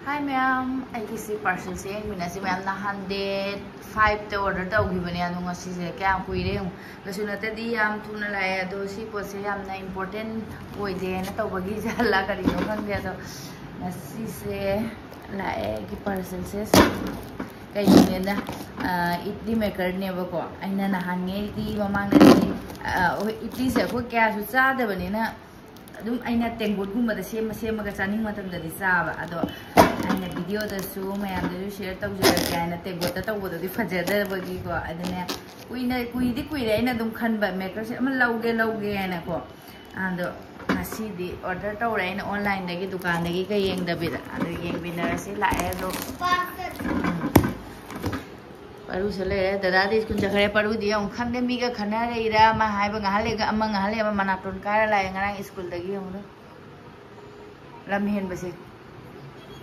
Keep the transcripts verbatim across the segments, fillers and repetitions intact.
ꯍꯥꯏ ꯃꯌꯥꯝ, ꯑꯩꯒꯤꯁꯤ ꯄꯥꯔꯁꯦꯜꯁꯦ ꯌꯦꯡꯃꯤꯟꯅꯁꯤ ꯃꯌꯥꯝ꯫ ꯅꯍꯥꯟ ꯗꯦꯠ ꯐꯥꯏꯚꯇ ꯑꯣꯔꯗꯔ ꯇꯧꯈꯤꯕꯅꯦ, ꯑꯗꯣ ꯉꯁꯤꯁꯦ ꯀꯌꯥꯝ ꯀꯨꯏꯔꯦ ꯌꯦꯡꯉꯨ꯫ ꯀꯩꯁꯨ ꯅꯠꯇꯗꯤ ꯌꯥꯝ ꯊꯨꯅ ꯂꯥꯛꯑꯦ, ꯑꯗꯣ ꯁꯤ ꯄꯣꯠꯁꯦ ꯌꯥꯝꯅ ꯏꯝꯄꯣꯔꯇꯦꯟ ꯑꯣꯏꯗꯦꯅ ꯇꯧꯕꯒꯤ ꯖꯥꯠꯂꯥ ꯀꯔꯤꯅꯣ ꯈꯪꯗꯦ꯫ ꯑꯗꯣ ꯉꯁꯤꯁꯦ ꯂꯥꯛꯑꯦ ꯑꯩꯒꯤ ꯄꯥꯔꯁꯦꯜꯁꯦ꯫ ꯀꯩꯒꯤꯅꯦꯅ, ꯏꯗꯂꯤ ꯃꯦꯀꯔꯅꯦꯕꯀꯣ꯫ ꯑꯩꯅ ꯅꯍꯥꯟꯉꯩꯗꯤ, ꯃꯃꯥꯡꯗꯗꯤ, ꯍꯣꯏ, ꯏꯗꯂꯤꯁꯦ ꯑꯩꯈꯣꯏ ꯀꯌꯥꯁꯨ ꯆꯥꯗꯕꯅꯤꯅ, ꯑꯗꯨꯝ ꯑꯩꯅ ꯇꯦꯡꯀꯣꯠꯀꯨꯝꯕꯗ ꯁꯦꯝꯃ ꯁꯦꯝꯃꯒ ꯆꯥꯅꯤꯡ ꯃꯇꯝꯗꯗꯤ ꯆꯥꯕ꯫ ꯑꯗꯣ ꯑꯩꯅ ꯚꯤꯗꯤꯑꯣꯗꯁꯨ ꯃꯌꯥꯝꯗꯁꯨ ꯁꯤꯌꯔ ꯇꯧꯖꯔꯒꯦ ꯍꯥꯏꯅ ꯇꯦꯡꯀꯣꯠꯇ ꯇꯧꯕꯗꯨꯗꯤ ꯐꯖꯗꯕꯒꯤꯀꯣ꯫ ꯑꯗꯨꯅꯦ, ꯀꯨꯏꯅ, ꯀꯨꯏꯗꯤ ꯀꯨꯏꯔꯦ ꯑꯩꯅ ꯑꯗꯨꯝ ꯈꯟꯕ, ꯃꯦꯀꯔꯁꯦ ꯑꯃ ꯂꯧꯒꯦ ꯂꯧꯒꯦ ꯍꯥꯏꯅꯀꯣ꯫ ꯑꯗꯣ ꯉꯁꯤꯗꯤ ꯑꯣꯔꯗꯔ ꯇꯧꯔꯦ ꯑꯩꯅ ꯑꯣꯟꯂꯥꯏꯟꯗꯒꯤ, ꯗꯨꯀꯥꯟꯗꯒꯤ ꯀꯩ ꯌꯦꯡꯗꯕꯤꯗ꯫ ꯑꯗꯣ ꯌꯦꯡꯃꯤꯟꯅꯔꯁꯤ, ꯂꯥꯛꯑꯦ꯫ ꯑꯗꯣ ꯎꯝ, ꯄꯔꯨꯁꯨ ꯂꯩꯔꯦ꯫ ꯗꯗꯥꯗꯤ ꯁ꯭ꯀꯨꯜ ꯆꯠꯈ꯭ꯔꯦ꯫ ꯄꯔꯨꯗꯤ ꯑꯃꯨꯛ ꯈꯪꯗꯦ, ꯃꯤꯒ ꯈꯟꯅꯔꯛꯏꯔꯥ, ꯑꯃ ꯍꯥꯏꯕ ꯉꯥꯏꯍꯥꯛ ꯂꯩꯒ ꯑꯃ, ꯉꯥꯏꯍꯥꯛ ꯂꯩ ꯑꯃ꯫ ꯃꯅꯥꯇꯣꯟ ꯀꯥꯏꯔ ꯂꯥꯛꯑꯦ ꯉꯔꯥꯡ ꯁ꯭ꯀꯨꯜꯗꯒꯤ꯫ ꯌꯦꯡꯉꯨꯗ, ꯂꯝ ꯍꯦꯟꯕꯁꯦ꯫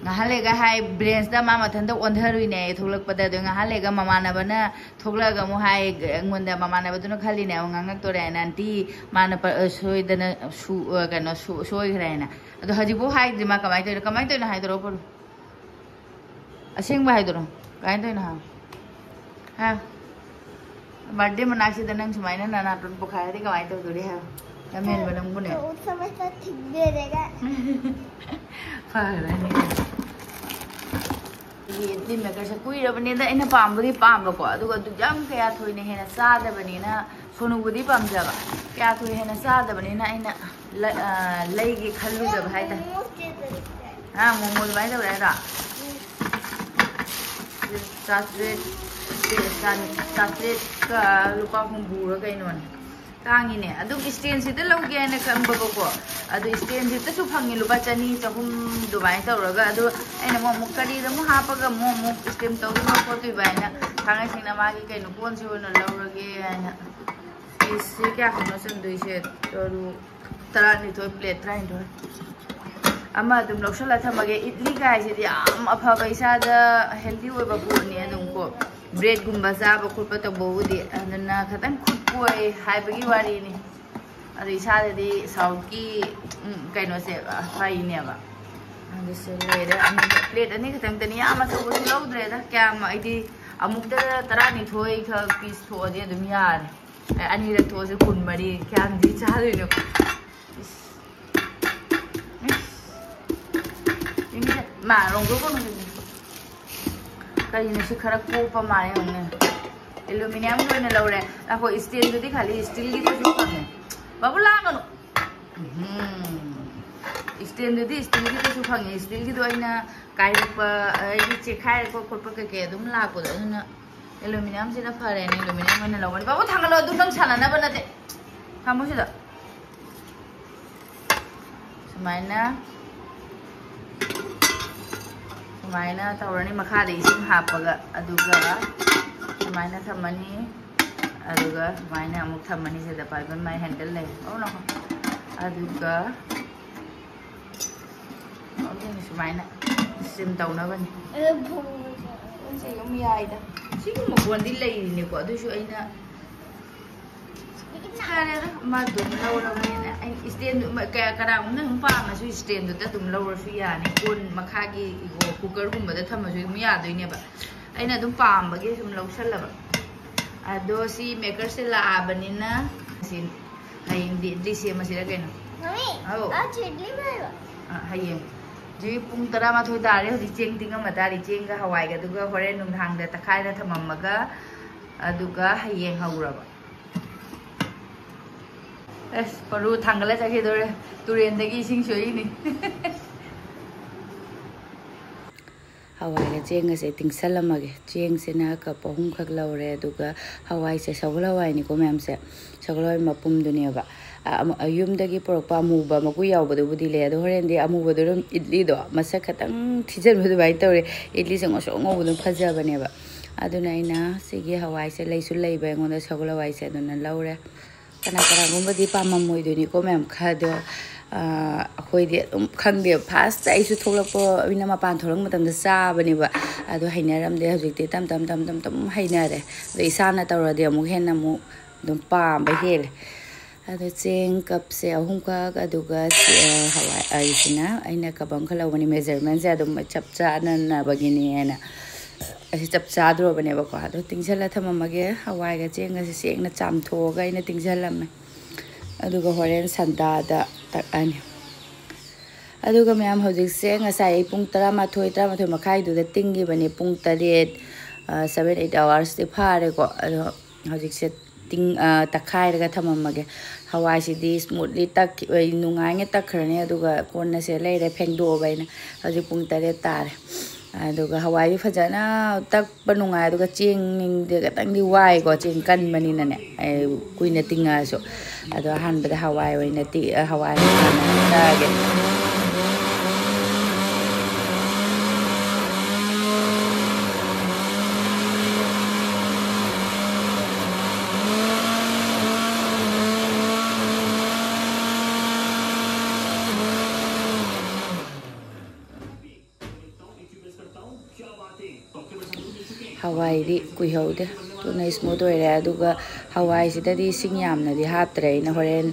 ꯉꯥꯏꯍꯥꯛ ꯂꯩꯒ ꯍꯥꯏ, ꯕ꯭ꯔꯦꯟꯁꯇ ꯃꯥ ꯃꯊꯟꯇ ꯑꯣꯟꯊꯔꯨꯏꯅꯦ ꯊꯣꯛꯂꯛꯄꯗ꯫ ꯑꯗꯣ ꯉꯥꯏꯍꯥꯛ ꯂꯩꯒ ꯃꯃꯥꯟꯅꯕꯅ ꯊꯣꯛꯂꯛꯑꯒ ꯑꯃꯨꯛ ꯍꯥꯏ, ꯑꯩꯉꯣꯟꯗ ꯃꯃꯥꯟꯅꯕꯗꯨꯅ ꯈꯜꯂꯤꯅꯦ, ꯑꯃꯨꯛ ꯉꯥꯡꯉꯛꯇꯣꯔꯦ ꯍꯥꯏꯅ꯫ "ꯑꯟꯇꯤ, ꯃꯥꯅ ꯄ-, ꯁꯣꯏꯗꯅ ꯁꯨ-, ꯀꯩꯅꯣ ꯁꯨ-, ꯁꯣꯏꯈ꯭ꯔꯦ" ꯍꯥꯏꯅ꯫ ꯑꯗꯣ ꯍꯧꯖꯤꯛꯐꯥꯎ ꯍꯥꯏꯗ꯭ꯔꯤ꯫ ꯃꯥ ꯀꯃꯥꯏꯅ ꯇꯧꯔꯤꯅꯣ, ꯀꯃꯥꯏꯅ ꯇꯧꯔꯤꯅꯣ ꯍꯥꯏꯗꯣꯔꯛꯑꯣ, ꯄꯔꯨ꯫ ꯑꯁꯦꯡꯕ ꯍꯥꯏꯗꯣꯔꯛꯑꯣ, ꯀꯃꯥꯏꯅ ꯇꯧꯔꯤꯅꯣ ꯍꯥꯏ? ꯍꯥ? ꯕꯥꯔꯗꯦ ꯃꯅꯥꯛꯁꯤꯗ ꯅꯪ ꯁꯨꯃꯥꯏꯅ ꯅꯅꯥꯇꯣꯟ ꯄꯣꯈꯥꯏꯔꯗꯤ ꯀꯃꯥꯏꯅ ꯇꯧꯗꯣꯔꯤ ꯍꯥꯏꯕ? ꯌꯥꯝ ꯍꯦꯟꯕ ꯅꯪꯕꯨꯅꯦ꯫ ꯎꯠꯁꯕ ꯊꯤꯟꯕꯤꯔꯒ꯫ ꯐꯔꯅꯤ꯫ ꯑꯩꯒꯤ ꯏꯗꯂꯤ ꯃꯦꯀꯔꯁꯦ ꯀꯨꯏꯔꯕꯅꯤꯗ ꯑꯩꯅ ꯄꯥꯝꯕꯨꯗꯤ ꯄꯥꯝꯕꯀꯣ, ꯑꯗꯨꯒ ꯑꯗꯨ ꯌꯥꯝ ꯀꯌꯥ ꯊꯣꯏꯅ ꯍꯦꯟꯅ ꯆꯥꯗꯕꯅꯤꯅ, ꯁꯣꯅꯨꯕꯨꯗꯤ ꯄꯥꯝꯖꯕ, ꯀꯌꯥ ꯊꯣꯏꯅ ꯍꯦꯟꯅ ꯆꯥꯗꯕꯅꯤꯅ ꯑꯩꯅ ꯂ-, ꯑ, ꯂꯩꯒꯦ ꯈꯜꯂꯨꯗꯕ ꯍꯥꯏꯇꯥꯔꯦ꯫ ꯃꯣꯃꯣꯁ ꯀꯦ ꯖꯤ ꯂꯩꯇꯦ꯫ ꯍꯥ, ꯃꯣꯃꯣ ꯑꯗꯨꯃꯥꯏꯅ ꯇꯧꯔꯦ ꯍꯥꯏꯔꯣ? ꯎꯝ꯫ ꯆꯥꯇ꯭ꯔꯦꯠ, ꯆꯥꯇ꯭ꯔꯦꯠꯀ ꯂꯨꯄꯥ ꯍꯨꯝꯐꯨꯔ ꯀꯩꯅꯣꯅꯦ꯫ ꯇꯥꯡꯉꯤꯅꯦ꯫ ꯑꯗꯨꯝ ꯏꯁꯇꯦꯟꯁꯤꯗ ꯂꯧꯒꯦ ꯍꯥꯏꯅ ꯈꯟꯕꯀꯣ꯫ ꯑꯗꯨ ꯏꯁꯇꯦꯟꯁꯤꯗꯁꯨ ꯐꯪꯉꯤ ꯂꯨꯄꯥ ꯆꯅꯤ, ꯆꯍꯨꯝ ꯑꯗꯨꯃꯥꯏꯅ ꯇꯧꯔꯒ꯫ ꯑꯗꯨ ꯑꯩꯅ ꯑꯃꯨꯛ, ꯑꯃꯨꯛ ꯀꯔꯤꯗ ꯑꯃꯨꯛ ꯍꯥꯞꯄꯒ ꯑꯃꯨꯛ, ꯑꯃꯨꯛ ꯏꯁꯇꯦꯝ ꯇꯧꯗꯣꯏꯅꯣ ꯈꯣꯠꯇꯣꯏꯕ ꯍꯥꯏꯅ ꯊꯥꯡꯒꯩ ꯁꯦꯡꯅ ꯃꯥꯒꯤ ꯀꯩꯅꯣ ꯀꯣꯟꯁꯤ ꯑꯣꯏꯅ ꯂꯧꯔꯒꯦ ꯍꯥꯏꯅ꯫ ꯄꯤꯁꯁꯤ ꯀꯌꯥ ꯈꯛꯅꯣ ꯆꯟꯗꯣꯏꯁꯦ? ꯇꯔꯨꯛ, ꯇꯔꯥꯅꯤꯊꯣꯏ, ꯄ꯭ꯂꯦꯠ ꯇꯔꯥꯅꯤꯊꯣꯏ꯫ ꯑꯃ ꯑꯗꯨꯝ ꯂꯧꯁꯜꯂ ꯊꯝꯃꯒꯦ꯫ ꯏꯗꯂꯤ ꯀꯥꯏꯁꯤꯗꯤ ꯌꯥꯝ ꯑꯐꯕ, ꯏꯁꯥꯗ ꯍꯦꯜꯗꯤ ꯑꯣꯏꯕ ꯄꯣꯠꯅꯤ꯫ ꯑꯗꯨꯝ ꯀꯣ, ꯕ꯭ꯔꯦꯗꯀꯨꯝꯕ ꯆꯥꯕ ꯈꯣꯠꯄ ꯇꯧꯕꯕꯨꯗꯤ, ꯑꯗꯨꯅ ꯈꯤꯇꯪ ꯈꯨꯠ ꯀꯣꯏ ꯍꯥꯏꯕꯒꯤ ꯋꯥꯔꯤꯅꯤ꯫ ꯑꯗꯨ ꯏꯁꯥꯗꯗꯤ ꯁꯥꯎꯠꯀꯤ, ꯎꯝ, ꯀꯩꯅꯣꯁꯦ, ꯑ, ꯐꯩꯅꯦꯕ꯫ ꯑꯗꯨꯁꯨ ꯂꯣꯏꯔꯦ꯫ ꯑꯅꯤ, ꯄ꯭ꯂꯦꯠ ꯑꯅꯤ ꯈꯛꯇꯪꯗꯅꯤ, ꯌꯥꯝ ꯑꯆꯧꯕꯁꯨ ꯂꯧꯗ꯭ꯔꯦꯗ꯫ ꯀꯌꯥꯝ, ꯑꯩꯗꯤ ꯑꯃꯨꯛꯇꯗ ꯇꯔꯥꯅꯤꯊꯣꯏ ꯈꯛ ꯄꯤꯁ ꯊꯣꯛꯑꯗꯤ ꯑꯗꯨꯝ ꯌꯥꯔꯦ꯫ ꯑꯦ, ꯑꯅꯤꯔꯛ ꯊꯣꯛꯑꯁꯨ ꯀꯨꯟꯃꯔꯤ꯫ ꯀꯌꯥꯝꯗꯤ ꯆꯥꯗꯣꯏꯅꯣ? ꯏꯁ꯫ ꯏꯁ꯫ ꯏꯃꯥ, ꯂꯣꯡꯊꯣꯛꯀꯅꯨ꯫ ꯀꯩꯅꯣ ꯁꯤ ꯈꯔ ꯀꯣꯞꯄ ꯃꯥꯜꯂꯦ ꯌꯦꯡꯉꯨꯅꯦ꯫ ꯑꯦꯂꯨꯃꯤꯅꯤꯌꯝꯒꯤ ꯑꯣꯏꯅ ꯂꯧꯔꯦ꯫ ꯑꯩꯈꯣꯏ ꯏꯁꯇꯤꯜꯗꯨꯗꯤ ꯈꯜꯂꯤ, ꯏꯁꯇꯤꯜꯒꯤꯗꯨꯁꯨ ꯐꯪꯉꯦ꯫ ꯕꯥꯕꯨ ꯂꯥꯡꯒꯅꯨ꯫ ꯎꯝ꯫ ꯏꯁꯇꯦꯟꯗꯨꯗꯤ ꯏꯁꯇꯤꯜꯒꯤꯗꯨꯁꯨ ꯐꯪꯉꯦ꯫ ꯏꯁꯇꯤꯜꯒꯤꯗꯣ ꯑꯩꯅ ꯀꯥꯏꯔꯛꯄ, ꯑꯩꯒꯤ ꯆꯦꯈꯥꯏꯔꯛꯄ ꯈꯣꯠꯄ ꯀꯩꯀꯩ ꯑꯗꯨꯝ ꯂꯥꯛꯄꯗꯣ, ꯑꯗꯨꯅ ꯑꯦꯂꯨꯃꯤꯅꯤꯌꯝꯁꯤꯅ ꯐꯔꯦꯅ ꯑꯦꯂꯨꯃꯤꯅꯤꯌꯝ ꯑꯣꯏꯅ ꯂꯧꯕꯅꯤ꯫ ꯕꯥꯕꯨ ꯊꯥꯡꯒꯠꯂꯣ, ꯑꯗꯨ ꯅꯪ ꯁꯥꯟꯅꯅꯕ ꯅꯠꯇꯦ꯫ ꯊꯝꯃꯣ ꯁꯤꯗ꯫ ꯁꯨꯃꯥꯏꯅ, ꯁꯨꯃꯥꯏꯅ ꯇꯧꯔꯅꯤ꯫ ꯃꯈꯥꯗ ꯏꯁꯤꯡ ꯍꯥꯞꯄꯒ, ꯑꯗꯨꯒ ꯁꯨꯃꯥꯏꯅ ꯊꯝꯃꯅꯤ꯫ ꯑꯗꯨꯒ ꯁꯨꯃꯥꯏꯅ ꯑꯃꯨꯛ ꯊꯝꯃꯅꯤ꯫ ꯁꯤꯗ ꯄꯥꯏꯕ ꯃꯥꯏ ꯍꯦꯟꯗꯜ ꯂꯩ꯫ ꯑꯣ, no꯫ ꯑꯗꯨꯒ ꯑꯗꯨꯅ ꯁꯨꯃꯥꯏꯅ ꯁ꯭ꯇꯤꯝ ꯇꯧꯅꯕꯅꯤ꯫ ꯑꯗꯨ ꯐꯣꯟꯁꯦ ꯑꯗꯨꯝ ꯌꯥꯏꯗ꯫ ꯁꯤꯒꯤ ꯃꯈꯣꯟꯗꯤ ꯂꯩꯔꯤꯅꯦꯀꯣ, ꯑꯗꯨꯁꯨ ꯑꯩꯅ ꯐꯔꯦꯗ, ꯑꯃ ꯑꯗꯨꯝ ꯂꯧꯔꯕꯅꯤꯅ꯫ ꯑꯩ ꯏꯁꯇꯦꯟꯗꯨ, ꯀꯌꯥ, ꯀꯅꯥꯒꯨꯝꯕꯅ ꯑꯗꯨꯝ ꯄꯥꯝꯃꯁꯨ ꯏꯁꯇꯦꯟꯗꯨꯗ ꯑꯗꯨꯝ ꯂꯧꯔꯁꯨ ꯌꯥꯅꯤ꯫ ꯀꯣꯟ ꯃꯈꯥꯒꯤ ꯀꯨꯀꯔꯒꯨꯝꯕꯗ ꯊꯝꯃꯁꯨ ꯑꯗꯨꯝ ꯌꯥꯗꯣꯏꯅꯦꯕ꯫ ꯑꯩꯅ ꯑꯗꯨꯝ ꯄꯥꯝꯕꯒꯤ ꯁꯨꯝ ꯂꯧꯁꯜꯂꯕ꯫ ꯑꯗꯣ ꯁꯤ ꯃꯦꯀꯔꯁꯦ ꯂꯥꯛꯑꯕꯅꯤꯅ ꯁꯤ ꯍꯌꯦꯡꯗꯤ ꯏꯗꯂꯤ ꯁꯦꯝꯃꯁꯤꯔ ꯀꯩꯅꯣ? ꯃꯃꯤ, ꯑꯧ꯫ ꯑꯥ, ꯆꯦ ꯏꯗꯂꯤ ꯂꯩꯕ? ꯑ, ꯍꯌꯦꯡ꯫ ꯍꯧꯖꯤꯛ ꯄꯨꯡ ꯇꯔꯥꯃꯥꯊꯣꯏ ꯇꯥꯔꯦ꯫ ꯍꯧꯖꯤꯛ ꯆꯦꯡ ꯇꯤꯡꯉꯝꯃ ꯇꯥꯔꯤ꯫ ꯆꯦꯡꯒ ꯍꯋꯥꯏꯒ ꯑꯗꯨꯒ ꯍꯣꯔꯦꯟ ꯅꯨꯡꯗꯥꯡꯗ ꯇꯛꯈꯥꯏꯔ ꯊꯝꯃꯝꯃꯒ ꯑꯗꯨꯒ ꯍꯌꯦꯡ ꯍꯧꯔꯕ꯫ ꯑꯁ, ꯄꯔꯨ ꯊꯥꯡꯒꯠꯂ ꯆꯠꯈꯤꯗꯧꯔꯦ꯫ ꯇꯨꯔꯦꯟꯗꯒꯤ ꯏꯁꯤꯡ ꯁꯣꯛꯏꯅꯤ꯫ ꯍꯋꯥꯏꯒ ꯆꯦꯡꯒꯁꯦ ꯇꯤꯡꯁꯜꯂꯝꯃꯒꯦ꯫ ꯆꯦꯡꯁꯤꯅ ꯀꯞ ꯑꯍꯨꯝꯈꯛ ꯂꯧꯔꯦ, ꯑꯗꯨꯒ ꯍꯋꯥꯏꯁꯦ ꯁꯒꯣꯜ ꯍꯋꯥꯏꯅꯤꯀꯣ ꯃꯌꯥꯝꯁꯦ, ꯁꯒꯣꯜ ꯍꯋꯥꯏ ꯃꯄꯨꯝꯗꯨꯅꯦꯕ꯫ ꯑ, ꯑꯃ-, ꯑ, ꯌꯨꯝꯗꯒꯤ ꯄꯨꯔꯛꯄ ꯑꯃꯨꯕ ꯃꯀꯨ ꯌꯥꯎꯕꯗꯨꯕꯨꯗꯤ ꯂꯩ, ꯑꯗꯣ ꯍꯣꯔꯦꯟꯗꯤ ꯑꯃꯨꯕꯗꯨꯅ ꯏꯗꯂꯤꯗꯣ ꯃꯁꯛ ꯈꯇꯪ ꯊꯤꯖꯤꯟꯕ ꯑꯗꯨꯃꯥꯏꯅ ꯇꯧꯔꯦ꯫ ꯏꯗꯂꯤꯁꯦ ꯉꯧꯁꯣꯛ ꯉꯧꯕꯗꯨꯅ ꯐꯖꯕꯅꯦꯕ꯫ ꯑꯗꯨꯅ ꯑꯩꯅ ꯁꯤꯒꯤ ꯍꯋꯥꯏꯁꯦ ꯂꯩꯁꯨ ꯂꯩꯕ ꯑꯩꯉꯣꯟꯗ, ꯁꯒꯣꯜ ꯍꯋꯥꯏꯁꯦ, ꯑꯗꯨꯅ ꯂꯧꯔꯦ꯫ ꯀꯅꯥ ꯀꯅꯥꯒꯨꯝꯕꯗꯤ ꯄꯥꯝꯃꯝꯃꯣꯏꯗꯣꯏꯅꯤꯀꯣ ꯃꯌꯥꯝ꯫ ꯈꯔꯗꯣ, ꯑ, ꯑꯩꯈꯣꯏꯗꯤ ꯑꯗꯨꯝ ꯈꯪꯗꯦ, ꯐꯥꯔꯁꯇ ꯑꯩꯁꯨ ꯊꯣꯛꯂꯛꯄ, ꯑꯩꯅ ꯃꯄꯥꯟ ꯊꯣꯛꯂꯛꯄ ꯃꯇꯝꯗ ꯆꯥꯕꯅꯦꯕ꯫ ꯑꯗꯣ ꯍꯩꯅꯔꯝꯗꯦ꯫ ꯍꯧꯖꯤꯛꯇꯤ ꯇꯞ ꯇꯞ ꯇꯞ ꯇꯞ ꯇꯞ ꯍꯩꯅꯔꯦ꯫ ꯑꯗꯣ ꯏꯁꯥꯅ ꯇꯧꯔꯗꯤ ꯑꯃꯨꯛ ꯍꯦꯟꯅ ꯑꯃꯨꯛ ꯑꯗꯨꯝ ꯄꯥꯝꯕ ꯍꯦꯜꯂꯦ꯫ ꯑꯗꯣ ꯆꯦꯡ ꯀꯞꯁꯦ ꯑꯍꯨꯝꯈꯛ, ꯑꯗꯨꯒ ꯆꯦ-, ꯍꯋꯥꯏ ꯑꯩꯁꯤꯅ, ꯑꯩꯅ ꯀꯞ ꯑꯃꯈꯛ ꯂꯧꯕꯅꯤ, ꯃꯦꯖꯔꯃꯦꯟꯁꯦ ꯑꯗꯨꯝ ꯆꯞ ꯆꯥꯅꯅꯕꯒꯤꯅꯦꯅ꯫ ꯑꯁꯤ ꯆꯞ ꯆꯥꯗ꯭ꯔꯣꯕꯅꯦꯕꯀꯣ꯫ ꯑꯗꯣ ꯇꯤꯡꯁꯜꯂ ꯊꯝꯃꯝꯃꯒꯦ꯫ ꯍꯋꯥꯏꯒ ꯆꯦꯡꯒꯁꯦ ꯁꯦꯡꯅ ꯆꯥꯝꯊꯣꯛꯑꯒ ꯑꯩꯅ ꯇꯤꯡꯁꯜꯂꯝꯃꯦ꯫ ꯑꯗꯨꯒ ꯍꯣꯔꯦꯟ ꯁꯟꯗꯥꯗ ꯇꯛꯑꯅꯤ꯫ ꯑꯗꯨꯒ ꯃꯌꯥꯝ, ꯍꯧꯖꯤꯛꯁꯦ ꯉꯁꯥꯏ ꯑꯩ ꯄꯨꯡ ꯇꯔꯥꯃꯥꯊꯣꯏ, ꯇꯔꯥꯃꯥꯊꯣꯏ ꯃꯈꯥꯏꯗꯨꯗ ꯇꯤꯡꯈꯤꯕꯅꯦ꯫ ꯄꯨꯡ ꯇꯔꯦꯠ, seven eight hoursꯇꯤ ꯐꯥꯔꯦꯀꯣ꯫ ꯑꯗꯣ ꯍꯧꯖꯤꯛꯁꯦ ꯇꯤꯡ-, ꯑ, ꯇꯛꯈꯥꯏꯔꯒ ꯊꯝꯃꯝꯃꯒꯦ꯫ ꯍꯋꯥꯏꯁꯤꯗꯤ smoothly ꯇꯛꯈꯤ-, ꯑꯣꯏ, ꯅꯨꯡꯉꯥꯏꯅ ꯇꯛꯈ꯭ꯔꯅꯤ꯫ ꯑꯗꯨꯒ ꯀꯣꯟꯅꯁꯦ ꯂꯩꯔꯦ, ꯐꯦꯡꯗꯣꯛꯑꯕ ꯑꯩꯅ꯫ ꯍꯧꯖꯤꯛ ꯄꯨꯡ ꯇꯔꯦꯠ ꯇꯥꯔꯦ꯫ ꯑꯗꯨꯒ ꯍꯋꯥꯏꯗꯤ ꯐꯖꯅ ꯇꯛꯄ ꯅꯨꯡꯉꯥꯏ, ꯑꯗꯨꯒ ꯆꯦꯡꯗꯤ ꯈꯤꯇꯪꯗꯤ ꯋꯥꯏꯀꯣ, ꯆꯦꯡ ꯀꯟꯕꯅꯤꯅꯅꯦ, ꯑꯩ ꯀꯨꯏꯅ ꯇꯤꯡꯉꯛꯑꯁꯨ꯫ ꯑꯗꯣ ꯑꯍꯥꯟꯕꯗ ꯍꯋꯥꯏ ꯑꯣꯏꯅ ꯇꯤ-, ꯍꯋꯥꯏ ꯍꯥꯟꯅ ꯇꯛꯑꯒꯦ꯫ ꯍꯋꯥꯏꯗꯤ ꯀꯨꯏꯍꯧꯗꯦ, ꯊꯨꯅ smooth ꯑꯣꯏꯔꯦ꯫ ꯑꯗꯨꯒ ꯍꯋꯥꯏꯁꯤꯗꯗꯤ ꯏꯁꯤꯡ ꯌꯥꯝꯅꯗꯤ ꯍꯥꯞꯇ꯭ꯔꯦ꯫ ꯑꯩꯅ ꯍꯣꯔꯦꯟ,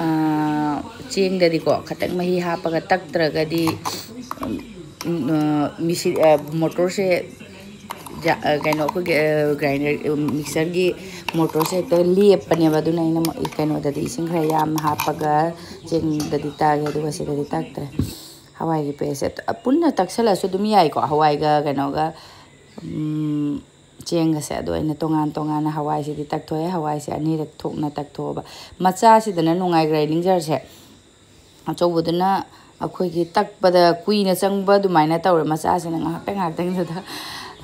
ꯑꯥ, ꯆꯦꯡꯗꯗꯤꯀꯣ ꯈꯤꯇꯪ ꯃꯍꯤ ꯍꯥꯞꯄꯒ ꯇꯛꯇ꯭ꯔꯒꯗꯤ, ꯎꯝ, ꯑꯥ, ꯃꯤꯁꯤ-, ꯑꯥ, ꯃꯣꯇꯣꯔꯁꯦ ꯖ-, ꯑꯥ, ꯀꯩꯅꯣ, ꯑꯩꯈꯣꯏꯒꯤ, ꯑꯥ, grinder, ꯎꯝ, mixerꯒꯤ ꯃꯣꯇꯣꯔꯁꯦ ꯍꯦꯛꯇ ꯂꯦꯞꯄꯅꯦꯕ꯫ ꯑꯗꯨꯅ ꯑꯩꯅ ꯃ-, ꯀꯩꯅꯣꯗꯗꯤ ꯏꯁꯤꯡ ꯈꯔ ꯌꯥꯝ ꯍꯥꯞꯄꯒ ꯆꯦꯡꯗꯗꯤ ꯇꯛꯑꯦ, ꯑꯗꯨꯒ ꯁꯤꯗꯗꯤ ꯇꯛꯇ꯭ꯔꯦ꯫ ꯍꯋꯥꯏꯒꯤ paste ꯄꯨꯟꯅ ꯇꯛꯁꯜꯂꯁꯨ ꯑꯗꯨꯝ ꯌꯥꯏꯀꯣ, ꯍꯋꯥꯏꯒ ꯀꯩꯅꯣꯒ, ꯎꯝ, ꯆꯦꯡꯒꯁꯦ꯫ ꯑꯗꯣ ꯑꯩꯅ ꯇꯣꯉꯥꯟ ꯇꯣꯉꯥꯟꯅ ꯍꯋꯥꯏꯁꯤꯗꯤ ꯇꯛꯊꯣꯛꯑꯦ꯫ ꯍꯋꯥꯏꯁꯦ ꯑꯅꯤꯔꯛ ꯊꯣꯛꯅ ꯇꯛꯊꯣꯛꯑꯕ꯫ ꯃꯆꯥꯁꯤꯗꯅ ꯅꯨꯡꯉꯥꯏ grinding jarꯁꯦ꯫ ꯑꯆꯧꯕꯗꯨꯅ ꯑꯩꯈꯣꯏꯒꯤ ꯇꯛꯄꯗ ꯀꯨꯏꯅ ꯆꯪꯕ ꯑꯗꯨꯃꯥꯏꯅ ꯇꯧꯔꯦ, ꯃꯆꯥꯁꯤꯅ ꯉꯥꯏꯍꯥꯛꯇꯪ ꯉꯥꯏꯍꯥꯛꯇꯪꯗꯨꯗ꯫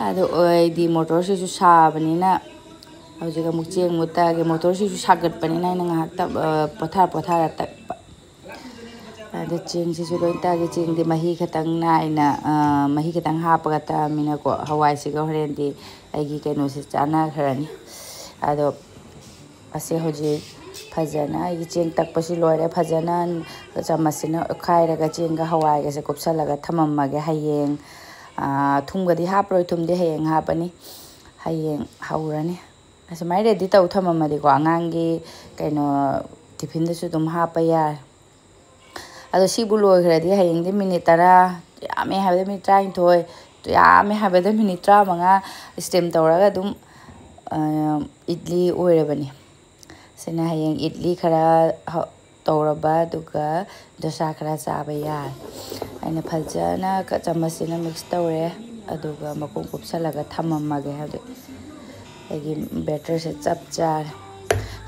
ꯑꯗꯣ ꯑꯩꯗꯤ ꯃꯣꯇꯣꯔꯁꯤꯁꯨ ꯁꯥꯕꯅꯤꯅ, ꯍꯧꯖꯤꯛ ꯑꯃꯨꯛ ꯆꯦꯡ ꯑꯃꯨꯛ ꯇꯛꯑꯒꯦ꯫ ꯃꯣꯇꯣꯔꯁꯤꯁꯨ ꯁꯥꯒꯠꯄꯅꯤꯅ ꯑꯩꯅ ꯉꯥꯏꯍꯥꯛ ꯇꯞ-, ꯑ, ꯄꯣꯊꯥ ꯄꯣꯊꯥꯔ ꯇꯛꯄ꯫ ꯑꯗ ꯆꯦꯡꯁꯤꯁꯨ ꯂꯣꯏ ꯇꯛꯑꯒꯦ꯫ ꯆꯦꯡꯗꯤ ꯃꯍꯤ ꯈꯤꯇꯪ ꯅꯥꯏꯅ, ꯑ, ꯃꯍꯤ ꯈꯤꯇꯪ ꯍꯥꯞꯄꯒ ꯇꯛꯑꯃꯤꯅꯀꯣ, ꯍꯋꯥꯏꯁꯤꯒ ꯍꯣꯔꯦꯟꯗꯤ ꯑꯩꯒꯤ ꯀꯩꯅꯣꯁꯦ ꯆꯥꯟꯅꯈ꯭ꯔꯅꯤ꯫ ꯑꯗꯣ ꯑꯁꯦ ꯍꯧꯖꯤꯛ ꯐꯖꯅ ꯑꯩꯒꯤ ꯆꯦꯡ ꯇꯛꯄꯁꯤ ꯂꯣꯏꯔꯦ꯫ ꯐꯖꯅ ꯆꯥꯃꯁꯁꯤꯅ ꯑꯣꯠꯈꯥꯏꯔꯒ ꯆꯦꯡꯒ ꯍꯋꯥꯏꯒꯁꯦ ꯀꯨꯞꯁꯜꯂꯒ ꯊꯝꯃꯝꯃꯒꯦ꯫ ꯍꯌꯦꯡ, ꯑ, ꯊꯨꯝꯒꯗꯤ ꯍꯥꯞꯄꯔꯣꯏ, ꯊꯨꯝꯗꯤ ꯍꯌꯦꯡ ꯍꯥꯞꯄꯅꯤ꯫ ꯍꯌꯦꯡ ꯍꯧꯔꯅꯤ꯫ ꯑꯁꯨꯃꯥꯏꯅ ready ꯇꯧ ꯊꯝꯃꯝꯃꯗꯤꯀꯣ, ꯑꯉꯥꯡꯒꯤ ꯀꯩꯅꯣ, ꯇꯤꯐꯤꯟꯗꯁꯨ ꯑꯗꯨꯝ ꯍꯥꯞꯄ ꯌꯥꯔꯦ꯫ ꯑꯗꯣ ꯁꯤꯕꯨ ꯂꯣꯏꯈ꯭ꯔꯗꯤ ꯍꯌꯦꯡꯗꯤ ꯃꯤꯅꯤꯠ ꯇꯔꯥ, ꯌꯥꯝꯃꯦ ꯍꯥꯏꯕꯗ ꯃꯤꯅꯤꯠ ꯇꯔꯥꯅꯤꯊꯣꯏ, ꯌꯥꯝꯃꯦ ꯍꯥꯏꯕꯗ ꯃꯤꯅꯤꯠ ꯇꯔꯥꯃꯉꯥ ꯏꯁꯇꯤꯝ ꯇꯧꯔꯒ ꯑꯗꯨꯝ, ꯑ, ꯏꯗꯂꯤ ꯑꯣꯏꯔꯕꯅꯤ꯫ ꯁꯤꯅ ꯍꯌꯦꯡ ꯏꯗꯂꯤ ꯈꯔ ꯍ-, ꯇꯧꯔꯕ, ꯑꯗꯨꯒ ꯗꯣꯁꯥ ꯈꯔ ꯆꯥꯕ ꯌꯥꯔꯦ꯫ ꯑꯩꯅ ꯐꯖꯅ ꯆꯥꯃꯁꯁꯤꯅ ꯃꯤꯛꯁ ꯇꯧꯔꯦ, ꯑꯗꯨꯒ ꯃꯈꯨꯝ ꯀꯨꯞꯁꯜꯂꯒ ꯊꯝꯃꯝꯃꯒꯦ꯫ ꯍꯧꯖꯤꯛ ꯑꯩꯒꯤ ꯕꯦꯇꯔꯁꯦ ꯆꯞ ꯆꯥꯔꯦ꯫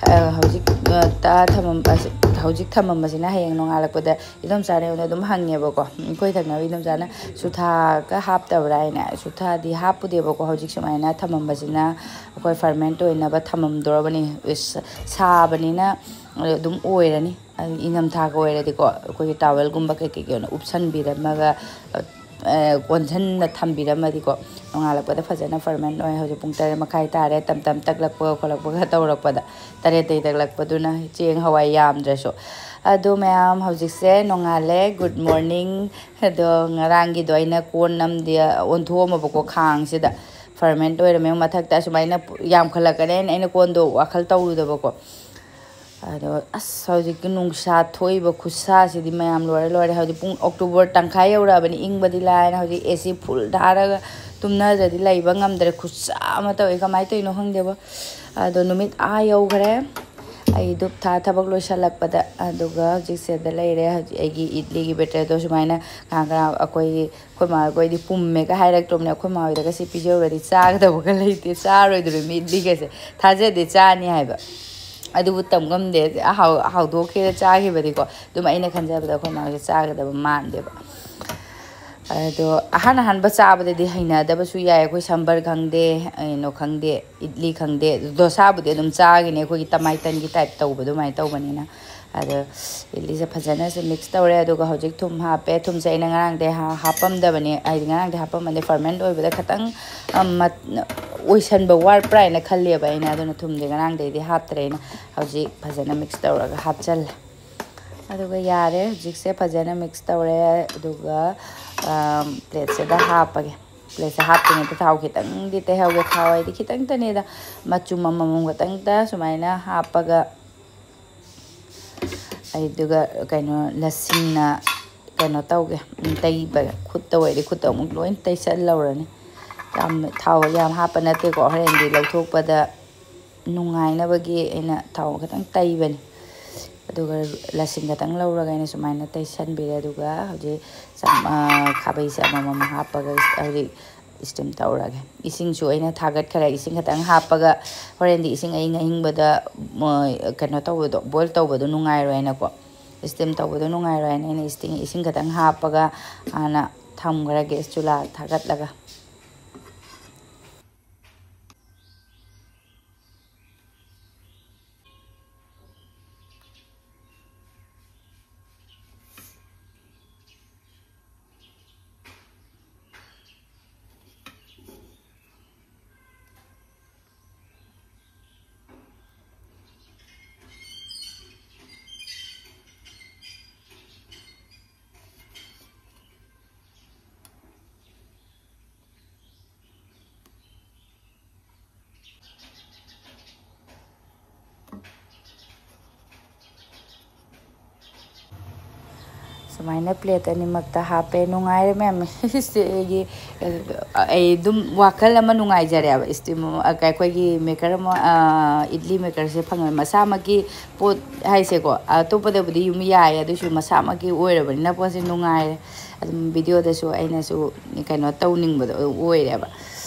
ꯑ, ꯍꯧꯖꯤꯛ, ꯑ, ꯇ-, ꯊꯝꯃꯝ-, ꯑꯁ, ꯍꯧꯖꯤꯛ ꯊꯝꯃꯝꯕꯁꯤꯅ ꯍꯌꯦꯡ ꯅꯣꯡꯉꯥꯜꯂꯛꯄꯗ ꯏꯗꯣꯝꯆꯥꯅ ꯑꯩꯉꯣꯟꯗ ꯑꯗꯨꯝ ꯍꯪꯉꯦꯕꯀꯣ, ꯑꯩꯈꯣꯏ ꯊꯪꯅꯕ ꯏꯗꯣꯝꯆꯥꯅ, "ꯁꯨꯊꯥꯒ ꯍꯥꯞꯇꯕ꯭ꯔꯥ?" ꯍꯥꯏꯅ꯫ ꯁꯨꯊꯥꯗꯤ ꯍꯥꯞꯄꯨꯗꯦꯕꯀꯣ꯫ ꯍꯧꯖꯤꯛ ꯁꯨꯃꯥꯏꯅ ꯊꯝꯃꯝꯕꯁꯤꯅ ꯑꯩꯈꯣꯏ ꯐꯔꯃꯦꯟ ꯑꯣꯏꯅꯕ ꯊꯝꯃꯝꯗꯣꯔꯕꯅꯤ꯫ ꯏꯁ, ꯁꯥꯕꯅꯤꯅ ꯑꯗꯨꯝ ꯑꯣꯏꯔꯅꯤ꯫ ꯑꯗꯨ ꯏꯪꯊꯝꯊꯥꯒ ꯑꯣꯏꯔꯗꯤꯀꯣ, ꯑꯩꯈꯣꯏꯒꯤ ꯇꯥꯋꯦꯜꯒꯨꯝꯕ ꯀꯩꯀꯩꯒꯤ ꯑꯣꯏꯅ ꯎꯞꯁꯟꯕꯤꯔꯝꯃꯒ, ꯑ, ꯀꯣꯟꯁꯤꯟꯅ ꯊꯝꯕꯤꯔꯝꯃꯗꯤꯀꯣ, ꯅꯣꯡꯉꯥꯜꯂꯛꯄꯗ ꯐꯖꯅ ꯐꯔꯃꯦꯟ ꯑꯣꯏ꯫ ꯍꯧꯖꯤꯛ ꯄꯨꯡ ꯇꯔꯦꯠ ꯃꯈꯥꯏ ꯇꯥꯔꯦ, ꯇꯝ ꯇꯝ ꯇꯛꯂꯛꯄꯒ ꯈꯣꯠꯂꯛꯄꯒ ꯇꯧꯔꯛꯄꯗ, ꯇꯔꯦꯠꯇꯩ ꯇꯛꯂꯛꯄꯗꯨꯅ ꯆꯦꯡ ꯍꯋꯥꯏ ꯌꯥꯝꯗ꯭ꯔꯁꯨ꯫ ꯑꯗꯣ ꯃꯌꯥꯝ, ꯍꯧꯖꯤꯛꯁꯦ ꯅꯣꯡꯉꯥꯜꯂꯦ꯫ Good morning꯫ ꯑꯗꯣ ꯉꯔꯥꯡꯒꯤꯗꯣ ꯑꯩꯅ ꯀꯣꯟ ꯑꯃꯗꯤ ꯑꯣꯟꯊꯣꯛꯑꯝꯃꯕꯀꯣ ꯈꯥꯡꯁꯤꯗ, ꯐꯔꯃꯦꯟ ꯑꯣꯏꯔꯝꯃꯦ꯫ ꯃꯊꯛꯇ ꯑꯁꯨꯃꯥꯏꯅ ꯌꯥꯝꯈꯠꯂꯛꯀꯅꯦꯅ ꯑꯩꯅ ꯀꯣꯟꯗꯣ ꯋꯥꯈꯜ ꯇꯧꯔꯨꯗꯕꯀꯣ꯫ ꯑꯗꯣ ꯑꯁ, ꯍꯧꯖꯤꯛꯀꯤ ꯅꯨꯡꯁꯥ ꯊꯣꯛꯏꯕ ꯈꯨꯠꯁꯥꯁꯤꯗꯤ ꯃꯌꯥꯝ ꯂꯣꯏꯔꯦ, ꯂꯣꯏꯔꯦ꯫ ꯍꯧꯖꯤꯛ ꯄꯨꯡ ꯑꯣꯛꯇꯣꯕꯔ ꯇꯪꯈꯥꯏ ꯌꯧꯔꯛꯑꯕꯅꯤ, ꯏꯪꯕꯗꯤ ꯂꯥꯏꯔꯅ꯫ ꯍꯧꯖꯤꯛ ꯑꯦ ꯁꯤ ꯐꯨꯜ ꯊꯥꯔꯒ ꯇꯨꯝꯅꯗ꯭ꯔꯗꯤ ꯂꯩꯕ ꯉꯝꯗ꯭ꯔꯦ, ꯈꯨꯠꯁꯥ ꯑꯃ ꯇꯧꯏ꯫ ꯀꯃꯥꯏꯅ ꯇꯧꯔꯤꯅꯣ ꯈꯪꯗꯦꯕ꯫ ꯑꯗꯣ ꯅꯨꯃꯤꯠ ꯑꯥ ꯌꯧꯈ꯭ꯔꯦ꯫ ꯑꯩ ꯙꯨꯞ ꯊꯥ ꯊꯕꯛ ꯂꯣꯏꯁꯤꯜꯂꯛꯄꯗ, ꯑꯗꯨꯒ ꯍꯧꯖꯤꯛ ꯁꯤꯗ ꯂꯩꯔꯦ꯫ ꯍꯧꯖꯤꯛ ꯑꯩꯒꯤ ꯏꯗꯂꯤꯒꯤ ꯕꯦꯇꯔꯗꯣ ꯁꯨꯃꯥꯏꯅ ꯉꯥꯏꯍꯥꯛ ꯉꯥꯏꯍꯥꯛ ꯑꯩꯈꯣꯏꯒꯤ, ꯑꯩꯈꯣꯏ ꯃꯥꯈꯣꯏꯗꯤ ꯄꯨꯝꯃꯦꯒ ꯍꯥꯏꯔꯛꯇ꯭ꯔꯕꯅꯦ꯫ ꯑꯩꯈꯣꯏ ꯃꯥ ꯍꯣꯏꯗꯒ ꯁꯤ ꯄꯤꯖꯔꯨꯔꯗꯤ ꯆꯥꯒꯗꯕꯒ ꯂꯩꯇꯦ, ꯆꯥꯔꯣꯏꯗꯣꯔꯤꯕꯅꯤ ꯏꯗꯂꯤꯒꯁꯦ꯫ ꯊꯥꯖꯗꯦ ꯆꯥꯅꯤ ꯍꯥꯏꯕ꯫ ꯑꯗꯨꯕꯨ ꯇꯝ ꯉꯝꯗꯦ꯫ ꯍꯥꯎ-, ꯍꯥꯎꯗꯣꯛꯈꯤꯔ ꯆꯥꯈꯤꯕꯗꯤꯀꯣ, ꯑꯗꯨꯝ ꯑꯩꯅ ꯈꯟꯖꯕꯗ ꯑꯩꯈꯣꯏ ꯃꯥꯁꯦ ꯆꯥꯒꯗꯕ ꯃꯥꯟꯗꯦꯕ꯫ ꯑꯗꯣ ꯑꯍꯥꯟ ꯑꯍꯥꯟꯕ ꯆꯥꯕꯗꯗꯤ ꯍꯩꯅꯗꯕꯁꯨ ꯌꯥꯏ꯫ ꯑꯩꯈꯣꯏ ꯁꯝꯕꯔ ꯈꯪꯗꯦ, ꯀꯩꯅꯣ ꯈꯪꯗꯦ, ꯏꯗꯂꯤ ꯈꯪꯗꯦ, ꯗꯣꯁꯥꯕꯨꯗꯤ ꯑꯗꯨꯝ ꯆꯥꯒꯤꯅꯤ, ꯑꯩꯈꯣꯏꯒꯤ ꯇꯃꯥꯏꯇꯟꯒꯤ ꯇꯥꯏꯞ ꯇꯧꯕ ꯑꯗꯨꯃꯥꯏꯅ ꯇꯧꯕꯅꯤꯅ꯫ ꯑꯗꯣ ꯏꯗꯂꯤꯁꯦ ꯐꯖꯅꯁꯨ ꯃꯤꯛꯁ ꯇꯧꯔꯦ꯫ ꯑꯗꯨꯒ ꯍꯧꯖꯤꯛ ꯊꯨꯝ ꯍꯥꯞꯄꯦ꯫ ꯊꯨꯝꯁꯦ ꯑꯩꯅ ꯉꯔꯥꯡꯗꯩ ꯍꯥ-, ꯍꯥꯞꯄꯝꯗꯕꯅꯦ, ꯍꯥꯏꯗꯤ ꯉꯔꯥꯡꯗꯩ ꯍꯥꯞꯄꯝꯕꯅꯦ, ꯐꯔꯃꯦꯟ ꯑꯣꯏꯕꯗ ꯈꯤꯇꯪ, ꯑ, ꯃꯠ-, ꯑꯣꯏꯁꯟꯕ ꯋꯥꯠꯄ꯭ꯔꯥ ꯍꯥꯏꯅ ꯈꯜꯂꯦꯕ ꯑꯩꯅ꯫ ꯑꯗꯨꯅ ꯊꯨꯝꯁꯦ ꯉꯔꯥꯡꯗꯩꯗꯤ ꯍꯥꯞꯇ꯭ꯔꯦ꯫ ꯑꯩꯅ ꯍꯧꯖꯤꯛ ꯐꯖꯅ ꯃꯤꯛꯁ ꯇꯧꯔꯒ ꯍꯥꯞꯆꯜꯂꯦ꯫ ꯑꯗꯨꯒ ꯌꯥꯔꯦ, ꯍꯧꯖꯤꯛꯁꯦ ꯐꯖꯅ ꯃꯤꯛꯁ ꯇꯧꯔꯦ꯫ ꯑꯗꯨꯒ, ꯑ, ꯄ꯭ꯂꯦꯠꯁꯤꯗ ꯍꯥꯞꯄꯒꯦ꯫ ꯄ꯭ꯂꯦꯠꯁꯦ ꯍꯥꯞꯇ꯭ꯔꯤꯉꯩꯗ ꯊꯥꯎ ꯈꯤꯇꯪꯗꯤ ꯇꯩꯍꯧꯒꯦ꯫ ꯊꯥꯎ ꯍꯥꯏꯗꯤ ꯈꯤꯇꯪꯇꯅꯦꯗ, ꯃꯆꯨꯝ ꯑꯃꯃꯝ ꯈꯛꯇꯪꯇ ꯁꯨꯃꯥꯏꯅ ꯍꯥꯞꯄꯒ ꯑꯗꯨꯒ ꯀꯩꯅꯣ ꯂꯁꯤꯡꯅ ꯀꯩꯅꯣ ꯇꯧꯒꯦ, ꯎꯝ, ꯇꯩꯕ꯫ ꯈꯨꯠꯇ ꯑꯣꯏꯔꯗꯤ ꯈꯨꯠꯇ ꯑꯃꯨꯛ ꯂꯣꯏ ꯇꯩꯁꯜꯂꯧꯔꯅꯤ꯫ ꯌꯥꯝ ꯊꯥꯎ ꯌꯥꯝ ꯍꯥꯞꯄ ꯅꯠꯇꯦꯀꯣ, ꯍꯣꯔꯦꯟꯗꯤ ꯂꯧꯊꯣꯛꯄꯗ ꯅꯨꯡꯉꯥꯏꯅꯕꯒꯤ ꯑꯩꯅ ꯊꯥꯎ ꯈꯤꯇꯪ ꯇꯩꯕꯅꯤ꯫ ꯑꯗꯨꯒ ꯂꯁꯤꯡ ꯈꯤꯇꯪ ꯂꯧꯔꯒ ꯑꯩꯅ ꯁꯨꯃꯥꯏꯅ ꯇꯩꯁꯟꯕꯤꯔꯦ꯫ ꯑꯗꯨꯒ ꯍꯧꯖꯤꯛ ꯆꯝ-, ꯑ, ꯈꯥꯕꯩꯁꯦ ꯑꯃꯃꯝ ꯍꯥꯞꯄꯒ ꯍꯧꯖꯤꯛ ꯏꯁꯇꯤꯝ ꯇꯧꯔꯒꯦ꯫ ꯏꯁꯤꯡꯁꯨ ꯑꯩꯅ ꯊꯥꯒꯠꯈꯔꯦ꯫ ꯏꯁꯤꯡ ꯈꯤꯇꯪ ꯍꯥꯞꯄꯒ ꯍꯣꯔꯦꯟꯗꯤ ꯏꯁꯤꯡ ꯑꯏꯪ ꯑꯏꯪꯕꯗ, ꯃ-, ꯀꯩꯅꯣ ꯇꯧꯕꯗꯣ, ꯕꯣꯏꯜ ꯇꯧꯕꯗꯣ ꯅꯨꯡꯉꯥꯏꯔꯣꯏꯅꯀꯣ, ꯏꯁꯇꯤꯝ ꯇꯧꯕꯗꯣ ꯅꯨꯡꯉꯥꯏꯔꯣꯏꯅ ꯑꯩꯅ ꯏꯁꯤꯡ, ꯏꯁꯤꯡ ꯈꯤꯇꯪ ꯍꯥꯞꯄꯒ ꯍꯥꯟꯅ ꯊꯝꯈ꯭ꯔꯒꯦ ꯆꯨꯂꯥ ꯊꯥꯒꯠꯂꯒ꯫ ꯁꯨꯃꯥꯏꯅ ꯄ꯭ꯂꯦꯠ ꯑꯅꯤꯃꯛꯇ ꯍꯥꯞꯄꯦ꯫ ꯅꯨꯡꯉꯥꯏꯔꯦ ꯃꯌꯥꯝ꯫ ꯁꯤ ꯑꯩꯒꯤ, ꯑꯩ ꯑꯗꯨꯝ ꯋꯥꯈꯜ ꯑꯃ ꯅꯨꯡꯉꯥꯏꯖꯔꯦꯕ꯫ ꯏꯁꯇꯤꯝ ꯑꯃ, ꯑꯩꯈꯣꯏꯒꯤ ꯃꯦꯀꯔ ꯑꯃ, ꯏꯗꯂꯤ ꯃꯦꯀꯔꯁꯦ ꯐꯪꯉꯦ꯫ ꯃꯁꯥꯃꯛꯀꯤ ꯄꯣꯠ ꯍꯥꯏꯁꯦꯀꯣ, ꯑꯇꯣꯞꯄꯗꯕꯨꯗꯤ ꯌꯨꯝ ꯌꯥꯏ, ꯑꯗꯨꯁꯨ ꯃꯁꯥꯃꯛꯀꯤ ꯑꯣꯏꯔꯕꯅꯤꯅ ꯄꯣꯠꯁꯦ ꯅꯨꯡꯉꯥꯏꯔꯦ꯫ ꯑꯗꯨꯝ ꯚꯤꯗꯤꯑꯣꯗꯁꯨ ꯑꯩꯅꯁꯨ ꯀꯩꯅꯣ ꯇꯧꯅꯤꯡꯕꯗꯣ ꯑꯣꯏꯔꯦꯕ꯫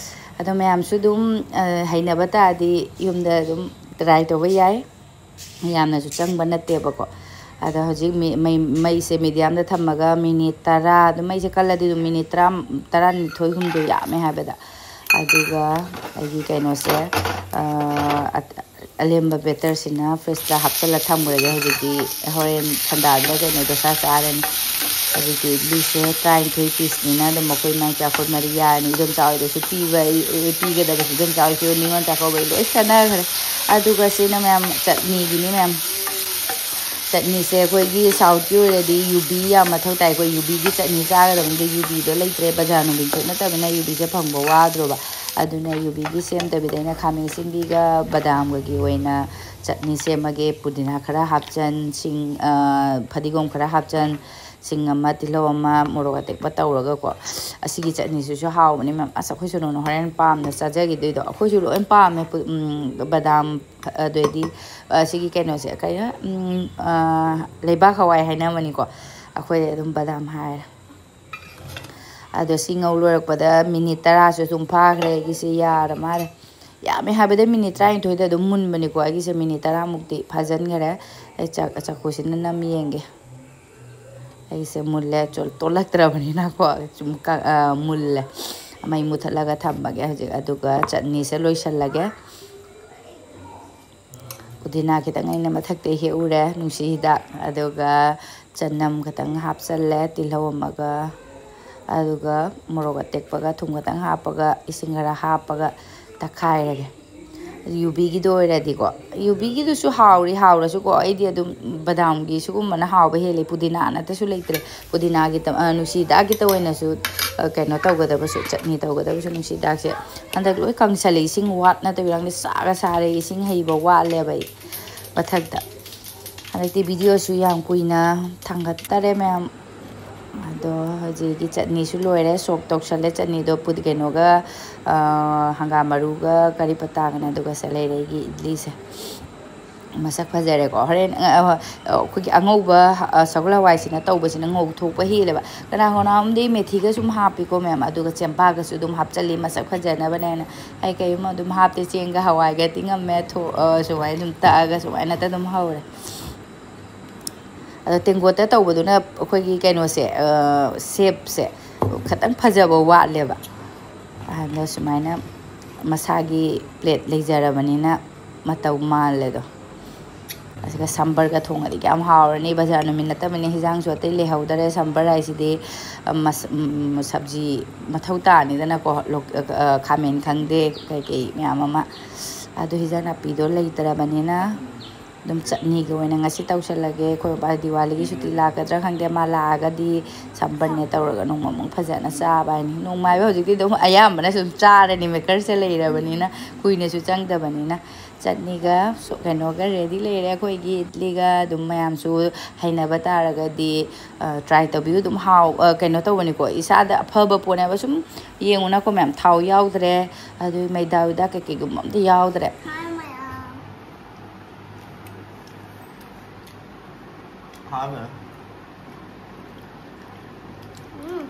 ꯑꯗꯣ ꯃꯌꯥꯝꯁꯨ ꯑꯗꯨꯝ, ꯑ, ꯍꯩꯅꯕ ꯇꯥꯔꯗꯤ ꯌꯨꯝꯗ ꯑꯗꯨꯝ ꯇ꯭ꯔꯥꯏ ꯇꯧꯕ ꯌꯥꯏ꯫ ꯌꯥꯝꯅꯁꯨ ꯆꯪꯕ ꯅꯠꯇꯦꯕꯀꯣ꯫ ꯑꯗ ꯍꯧꯖꯤꯛ ꯃꯤ-, ꯃꯩ-, ꯃꯩꯁꯦ ꯃꯤꯗꯤꯌꯝꯗ ꯊꯝꯃꯒ ꯃꯤꯅꯤꯠ ꯇꯔꯥ, ꯑꯗꯨꯝ ꯃꯩꯁꯦ ꯀꯜꯂꯗꯤ ꯑꯗꯨꯝ ꯃꯤꯅꯤꯠ ꯇꯔꯥ, ꯇꯔꯥꯅꯤꯊꯣꯏ ꯍꯨꯝꯗꯣꯏ ꯌꯥꯝꯃꯦ ꯍꯥꯏꯕꯗ꯫ ꯑꯗꯨꯒ ꯑꯩꯒꯤ ꯀꯩꯅꯣꯁꯦ, ꯑ, ꯑ-, ꯑꯂꯦꯝꯕ ꯕꯦꯇꯔꯁꯤꯅ ꯐ꯭ꯔꯤꯖꯇ ꯍꯥꯞꯆꯤꯜꯂ ꯊꯝꯈ꯭ꯔꯒꯦ꯫ ꯍꯧꯖꯤꯛꯇꯤ ꯍꯣꯔꯦꯟ ꯊꯟꯗꯥꯗ ꯀꯩꯅꯣ ꯗꯣꯁꯥ ꯆꯥꯔꯅꯤ꯫ ꯍꯧꯖꯤꯛꯇꯤ ꯏꯗꯂꯤꯁꯦ ꯇꯔꯥꯅꯤꯊꯣꯏ ꯄꯤꯁꯅꯤꯅ ꯑꯗꯨꯝ ꯑꯩꯈꯣꯏ ꯏꯃꯥ ꯏꯆꯥ ꯑꯩꯈꯣꯏ ꯃꯔꯤ ꯌꯥꯔꯅꯤ꯫ ꯏꯗꯣꯝꯆꯥ ꯍꯣꯏꯗꯁꯨ ꯄꯤꯕ, ꯑꯩ, ꯑꯩ ꯄꯤꯒꯗꯕꯁꯨ ꯏꯗꯣꯝꯆꯥ ꯍꯣꯏꯁꯨ ꯅꯤꯉꯣꯜ ꯆꯥꯛꯀꯧꯕꯩ ꯂꯣꯏ ꯆꯠꯅꯈ꯭ꯔꯦ꯫ ꯑꯗꯨꯒ ꯁꯤꯅ ꯃꯌꯥꯝ ꯆꯠꯅꯤꯒꯤꯅꯤ ꯃꯌꯥꯝ꯫ ꯆꯠꯅꯤꯁꯦ ꯑꯩꯈꯣꯏꯒꯤ ꯁꯥꯎꯠꯀꯤ ꯑꯣꯏꯔꯗꯤ ꯌꯨꯕꯤ ꯌꯥꯝ ꯃꯊꯧ ꯇꯥꯏ꯫ ꯑꯩꯈꯣꯏ ꯌꯨꯕꯤꯒꯤ ꯆꯠꯅꯤ ꯆꯥꯒꯗꯕꯅꯤꯗ ꯌꯨꯕꯤꯗꯣ ꯂꯩꯇ꯭ꯔꯦ, ꯕꯖꯥꯔ ꯅꯨꯡꯕꯤ ꯊꯣꯛꯅꯠꯇꯕꯅꯤꯅ ꯌꯨꯕꯤꯁꯦ ꯐꯪꯕ ꯋꯥꯗ꯭ꯔꯣꯕ꯫ ꯑꯗꯨꯅ ꯌꯨꯕꯤꯒꯤ ꯁꯦꯝꯗꯕꯤꯗ ꯑꯩꯅ ꯈꯥꯃꯦꯟ ꯑꯁꯤꯟꯕꯤꯒ ꯕꯗꯥꯝꯒꯒꯤ ꯑꯣꯏꯅ ꯆꯠꯅꯤ ꯁꯦꯝꯃꯒꯦ꯫ ꯄꯨꯗꯤꯅꯥ ꯈꯔ ꯍꯥꯞꯆꯟ, ꯁꯤꯡ, ꯑ, ꯐꯗꯤꯒꯣꯝ ꯈꯔ ꯍꯥꯞꯆꯟ, ꯁꯤꯡ ꯑꯃ, ꯇꯤꯜꯍꯧ ꯑꯃ, ꯃꯣꯔꯣꯛ ꯑꯇꯦꯛꯄ ꯇꯧꯔꯒꯀꯣ꯫ ꯑꯁꯤꯒꯤ ꯆꯠꯅꯤꯁꯤꯁꯨ ꯍꯥꯎꯕꯅꯤ ꯃꯌꯥꯝ꯫ ꯑꯁ, ꯑꯩꯈꯣꯏ ꯁꯣꯅꯨꯅ ꯍꯣꯔꯦꯟ ꯄꯥꯝꯅ ꯆꯥꯖꯈꯤꯗꯣꯏꯗꯣ꯫ ꯑꯩꯈꯣꯏꯁꯨ ꯂꯣꯏ ꯄꯥꯝꯃꯦ꯫ ꯄꯨ-, ꯎꯝ, ꯕꯗꯥꯝ, ꯑꯗꯩꯗꯤ, ꯑ, ꯁꯤꯒꯤ ꯀꯩꯅꯣꯁꯦ, ꯀꯩꯅꯣ, ꯎꯝ, ꯑ, ꯂꯩꯕꯥꯛ ꯍꯋꯥꯏ ꯍꯥꯏꯅꯕꯅꯤꯀꯣ꯫ ꯑꯩꯈꯣꯏꯗꯤ ꯑꯗꯨꯝ ꯕꯗꯥꯝ ꯍꯥꯏꯔꯦ꯫ ꯑꯗꯣ ꯁꯤ ꯉꯧ ꯂꯣꯏꯔꯛꯄꯗ ꯃꯤꯅꯤꯠ ꯇꯔꯥꯁꯨ ꯑꯗꯨꯝ ꯐꯥꯈ꯭ꯔꯦ꯫ ꯑꯩꯒꯤꯁꯦ ꯌꯥꯔ ꯃꯥꯜꯂꯦ꯫ ꯌꯥꯝꯃꯦ ꯍꯥꯏꯕꯗ ꯃꯤꯅꯤꯠ ꯇꯔꯥꯅꯤꯊꯣꯏꯗ ꯑꯗꯨꯝ ꯃꯨꯟꯕꯅꯤꯀꯣ꯫ ꯑꯩꯒꯤꯁꯦ ꯃꯤꯅꯤꯠ ꯇꯔꯥꯃꯨꯛꯇꯤ ꯐꯥꯖꯤꯟꯈꯔꯦ꯫ ꯑꯩ ꯆꯥꯛ-, ꯆꯥꯛꯈꯨꯁꯤꯅ ꯅꯝ ꯌꯦꯡꯒꯦ꯫ ꯑꯩꯁꯦ ꯃꯨꯜꯂꯦ, ꯆꯣ-, ꯇꯣꯂꯛꯇ꯭ꯔꯕꯅꯤꯅꯀꯣ꯫ ꯁꯨꯝ ꯀ-, ꯑ, ꯃꯨꯜꯂꯦ꯫ ꯃꯩ ꯃꯨꯊꯠꯂꯒ ꯊꯝꯃꯒꯦ ꯍꯧꯖꯤꯛ꯫ ꯑꯗꯨꯒ ꯆꯠꯅꯤꯁꯦ ꯂꯣꯏꯁꯤꯜꯂꯒꯦ꯫ ꯄꯨꯗꯤꯅꯥ ꯈꯤꯇꯪ ꯑꯩꯅ ꯃꯊꯛꯇ ꯍꯦꯛꯎꯔꯦ, ꯅꯨꯡꯁꯤ ꯍꯤꯗꯥꯛ꯫ ꯑꯗꯨꯒ ꯆꯅꯝ ꯈꯤꯇꯪ ꯍꯥꯞꯆꯜꯂꯦ, ꯇꯤꯜꯍꯧ ꯑꯃꯒ, ꯑꯗꯨꯒ ꯃꯣꯔꯣꯛ ꯑꯇꯦꯛꯄꯒ ꯊꯨꯝ ꯈꯤꯇꯪ ꯍꯥꯞꯄꯒ, ꯏꯁꯤꯡ ꯈꯔ ꯍꯥꯞꯄꯒ ꯇꯛꯈꯥꯏꯔꯒꯦ꯫ ꯌꯨꯕꯤꯒꯤꯗꯣ ꯑꯣꯏꯔꯗꯤꯀꯣ, ꯌꯨꯕꯤꯒꯤꯗꯨꯁꯨ ꯍꯥꯎꯔꯤ, ꯍꯥꯎꯔꯁꯨꯀꯣ, ꯑꯩꯗꯤ ꯑꯗꯨꯝ ꯕꯗꯥꯝꯒꯤ ꯁꯤꯒꯨꯝꯕꯅ ꯍꯥꯎꯕ ꯍꯦꯜꯂꯤ꯫ ꯄꯨꯗꯤꯅꯥ ꯅꯠꯇꯁꯨ ꯂꯩꯇ꯭ꯔꯦ꯫ ꯄꯨꯗꯤꯅꯥꯒꯤ ꯇ-, ꯑ, ꯅꯨꯡꯁꯤ ꯍꯤꯗꯥꯛꯀꯤꯇ ꯑꯣꯏꯅꯁꯨ, ꯑ, ꯀꯩꯅꯣ ꯇꯧꯒꯗꯕꯁꯨ, ꯆꯠꯅꯤ ꯇꯧꯒꯗꯕꯁꯨ ꯅꯨꯡꯁꯤ ꯍꯤꯗꯥꯛꯁꯦ ꯍꯟꯗꯛ ꯂꯣꯏ ꯀꯪꯁꯜꯂꯦ꯫ ꯏꯁꯤꯡ ꯋꯥꯠꯅ ꯇꯧꯔꯤꯔꯥ ꯈꯪꯗꯦ, ꯁꯥꯒ ꯁꯥꯔꯦ, ꯏꯁꯤꯡ ꯍꯩꯕ ꯋꯥꯠꯂꯦꯕ ꯑꯩ ꯃꯊꯛꯇ꯫ ꯍꯟꯗꯛꯇꯤ ꯚꯤꯗꯤꯑꯣꯁꯨ ꯌꯥꯝ ꯀꯨꯏꯅ ꯊꯥꯡꯒꯠꯇꯔꯦ ꯃꯌꯥꯝ꯫ ꯑꯗꯣ ꯍꯧꯖꯤꯛꯀꯤ ꯆꯠꯅꯤꯁꯨ ꯂꯣꯏꯔꯦ, ꯁꯣꯛ ꯇꯧꯁꯜꯂꯦ꯫ ꯆꯠꯅꯤꯗꯣ ꯄꯨꯗꯤ ꯀꯩꯅꯣꯒ, ꯑ, ꯍꯪꯒꯥꯝ ꯃꯔꯨꯒ ꯀꯔꯤ ꯄꯇꯥꯒꯅꯦ, ꯑꯗꯨꯒ ꯁꯦ ꯂꯩꯔꯦ ꯑꯩꯒꯤ ꯏꯗꯂꯤꯁꯦ꯫ ꯃꯁꯛ ꯐꯖꯔꯦꯀꯣ꯫ ꯍꯣꯔꯦꯟ, ꯑ, ꯑ, ꯑꯩꯈꯣꯏꯒꯤ ꯑꯉꯧꯕ, ꯑ, ꯁꯒꯣꯜ ꯍꯋꯥꯏꯁꯤꯅ ꯇꯧꯕꯁꯤꯅ ꯉꯧꯊꯣꯛꯄ ꯍꯦꯜꯂꯦꯕ꯫ ꯀꯅꯥꯒꯨꯝꯕ ꯑꯃꯗꯤ ꯃꯦꯊꯤꯒꯁꯨ ꯑꯗꯨꯝ ꯍꯥꯞꯄꯤꯀꯣ ꯃꯌꯥꯝ, ꯑꯗꯨꯒ ꯆꯦꯡꯄꯥꯛꯀꯁꯨ ꯑꯗꯨꯝ ꯍꯥꯞꯆꯜꯂꯤ ꯃꯁꯛ ꯐꯖꯅꯕꯅꯦꯅ꯫ ꯑꯩ ꯀꯩꯒꯨꯝꯕ ꯑꯗꯨꯝ ꯍꯥꯞꯇꯦ, ꯆꯦꯡꯒ ꯍꯋꯥꯏꯒ ꯇꯤꯡꯉꯝꯃꯦ, ꯊꯣ-, ꯑ, ꯁꯨꯃꯥꯏꯅ ꯑꯗꯨꯝ ꯇꯛꯑꯒ ꯁꯨꯃꯥꯏꯅ ꯑꯗꯨꯝ ꯍꯧꯔꯦ꯫ ꯑꯗꯣ ꯇꯦꯡꯀꯣꯠꯇ ꯇꯧꯕꯗꯨꯅ ꯑꯩꯈꯣꯏꯒꯤ ꯀꯩꯅꯣꯁꯦ, ꯑ, ꯁꯦꯞꯁꯦ ꯈꯤꯇꯪ ꯐꯖꯕ ꯋꯥꯠꯂꯦꯕ꯫ ꯑꯗꯣ ꯁꯨꯃꯥꯏꯅ ꯃꯁꯥꯒꯤ ꯄ꯭ꯂꯦꯠ ꯂꯩꯖꯔꯕꯅꯤꯅ ꯃꯇꯧ ꯃꯥꯜꯂꯦ ꯑꯗꯣ꯫ ꯑꯁꯤꯒ ꯁꯝꯕꯔꯒ ꯊꯣꯡꯉꯗꯤ ꯀꯌꯥꯝ ꯍꯥꯎꯔꯅꯤ꯫ ꯕꯖꯥꯔ ꯅꯨꯃꯤꯠ ꯅꯠꯇꯕꯅꯤ, ꯍꯤꯟꯖꯥꯡꯁꯨ ꯑꯇꯩ ꯂꯩꯍꯧꯗꯔꯦ꯫ ꯁꯝꯕꯔ ꯍꯥꯏꯁꯤꯗꯤ, ꯑ, ꯃꯁ-, ꯎꯝ, ꯁꯕꯖꯤ ꯃꯊꯧ ꯇꯥꯅꯤꯗꯅꯀꯣ, ꯂꯣꯛ-, ꯑ, ꯈꯥꯃꯦꯟ ꯈꯪꯗꯦ, ꯀꯩꯀꯩ ꯃꯌꯥꯝ ꯑꯃ꯫ ꯑꯗꯨ ꯍꯤꯟꯖꯥꯡ ꯅꯥꯄꯤꯗꯣ ꯂꯩꯇ꯭ꯔꯕꯅꯤꯅ ꯑꯗꯨꯝ ꯆꯠꯅꯤꯒꯤ ꯑꯣꯏꯅ ꯉꯁꯤ ꯇꯧꯁꯜꯂꯒꯦ꯫ ꯑꯩꯈꯣꯏ ꯕꯕꯥ ꯗꯤꯋꯥꯂꯤꯒꯤ ꯁꯨꯇꯤ ꯂꯥꯛꯀꯗ꯭ꯔꯥ ꯈꯪꯗꯦ, ꯃꯥ ꯂꯥꯛꯑꯒꯗꯤ ꯁꯝꯕꯔꯅꯦ ꯇꯧꯔꯒ ꯅꯣꯡꯃꯃꯨꯛ ꯐꯖꯅ ꯆꯥꯕ ꯍꯥꯏꯅꯤ꯫ ꯅꯣꯡꯃ ꯍꯥꯏꯕ ꯍꯧꯖꯤꯛꯇꯤ ꯑꯗꯨꯝ ꯑꯌꯥꯝꯕꯅ ꯁꯨꯝ ꯆꯥꯔꯅꯤ, ꯃꯦꯀꯔꯁꯦ ꯂꯩꯔꯕꯅꯤꯅ, ꯀꯨꯏꯅꯁꯨ ꯆꯪꯗꯕꯅꯤꯅ꯫ ꯆꯠꯅꯤꯒ ꯁꯣ- ꯀꯩꯅꯣꯒ ꯔꯦꯗꯤ ꯂꯩꯔꯦ ꯑꯩꯈꯣꯏꯒꯤ ꯏꯗꯂꯤꯒ꯫ ꯑꯗꯨꯝ ꯃꯌꯥꯝꯁꯨ ꯍꯩꯅꯕ ꯇꯥꯔꯒꯗꯤ ꯇ꯭ꯔꯥꯏ ꯇꯧꯕꯤꯌꯨ꯫ ꯑꯗꯨꯝ ꯍꯥꯎ ꯑ, ꯀꯩꯅꯣ ꯇꯧꯕꯅꯤꯀꯣ, ꯏꯁꯥꯗ ꯑꯐꯕ ꯄꯣꯠꯅꯦꯕ꯫ ꯁꯨꯝ ꯌꯦꯡꯉꯨꯅꯀꯣ ꯃꯌꯥꯝ, ꯊꯥꯎ ꯌꯥꯎꯗ꯭ꯔꯦ, ꯑꯗꯨ ꯃꯩꯗꯥ ꯎꯏꯗꯥ ꯀꯩꯀꯩꯒꯨꯝꯕ ꯑꯝꯇ ꯌꯥꯎꯗ꯭ꯔꯦ꯫ ꯍꯥꯎꯅ꯫ ꯎꯝ꯫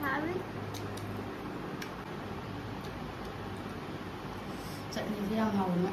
ꯍꯥꯎꯋꯤ꯫ ꯆꯠꯅꯤꯁꯦ ꯌꯥꯝ ꯍꯥꯎꯅ꯫